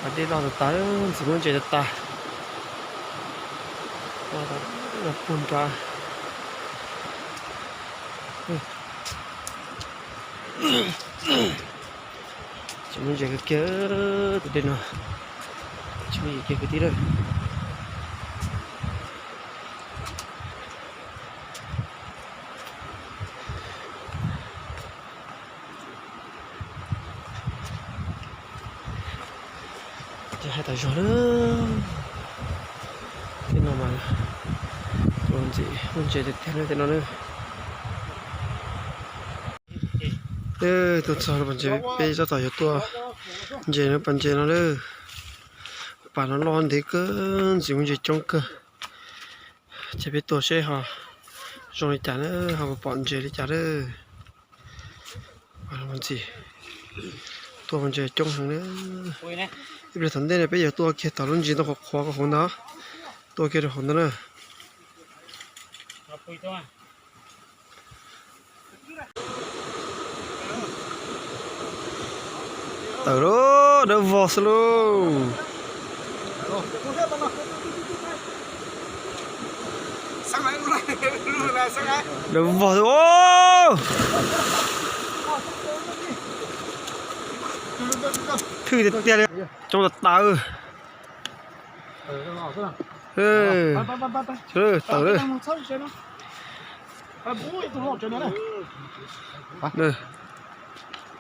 Dej loj tas tas, ntxim muab ntses tas tas. Puag nrad. Tsis muaj ntses kiag, tus dej no tsis muaj ntses kiag kwv tij lawm. Ces hais tas zog na, tej no mas ntxim muaj ntses tiag tiag na tej no na. Tuaj txog lub pas ntses, peb tab tom yuav tua ntses lub pas ntses no na. Pas no loj ntev kawg, ntxim muaj ntses coob kawg. Ces peb tua seb ho zoo li cas na, ho puas pom ntses li cas na. Ntxim, tua pas ntses coob heev na. Ib pliag tom ntej no peb yuav tua kiag tom lub ntsis ntoo qhuav qhuav hauv ntawd, tua kiag rau hauv ntawd na. Tawm lauj, dawb vog xwb lauj. Dawb vog xwb. Thwj tiag tiag li, coob tas tas. Tawm lawm.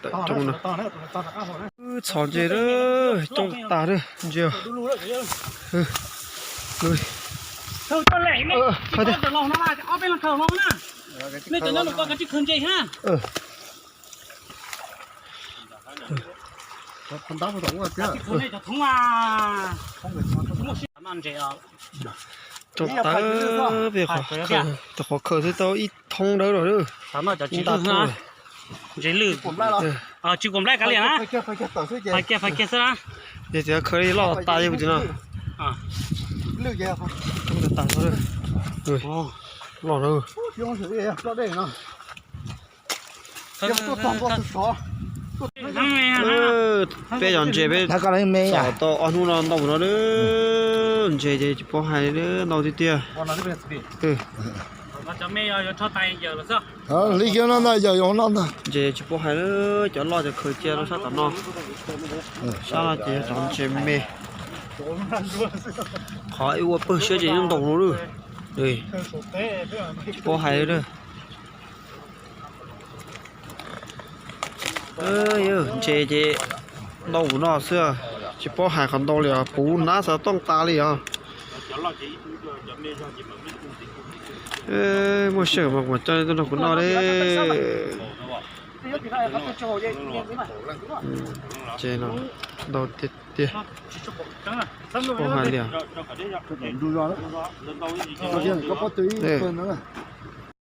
Tawm coob no. Txhom ntses lawm, coob tas lawm ntses. Coob tas, peb qhov khaws, cov qhov khaws twb tau ib thoob dawb los lawm. Ib nta thoob lawm. Ntses lwj. Tsis kuam nplaib kav liam na. Fais kiag xwb na. Yog tias khaws li loj tas li tus no. Coob tas tas lawm. Loj lawm. Peb cov ntses peb xauj tau ob hnub no ntau no lawm. Ntses ces tsis paub hais, ntau tiag tiag. Li kiag no ntag, yawm no ntag. Ntses tsis paub hais, cov loj ces khaws cia rau sab tom no. Sab no ces yog cov ntses me. Qhov ib ua pawg siab ces yeej ntau no lawm. Tsis paub hais lawm. Ntses ces ntau no xwb, tsis paub hais qhov ntau li os, puv hnab xav tooj tas li os. Muaj sij hawm mas kuv coj nej tuaj nrog kuv noj li. Ntses no ntau tiag tiag. Tsis paub hais li os.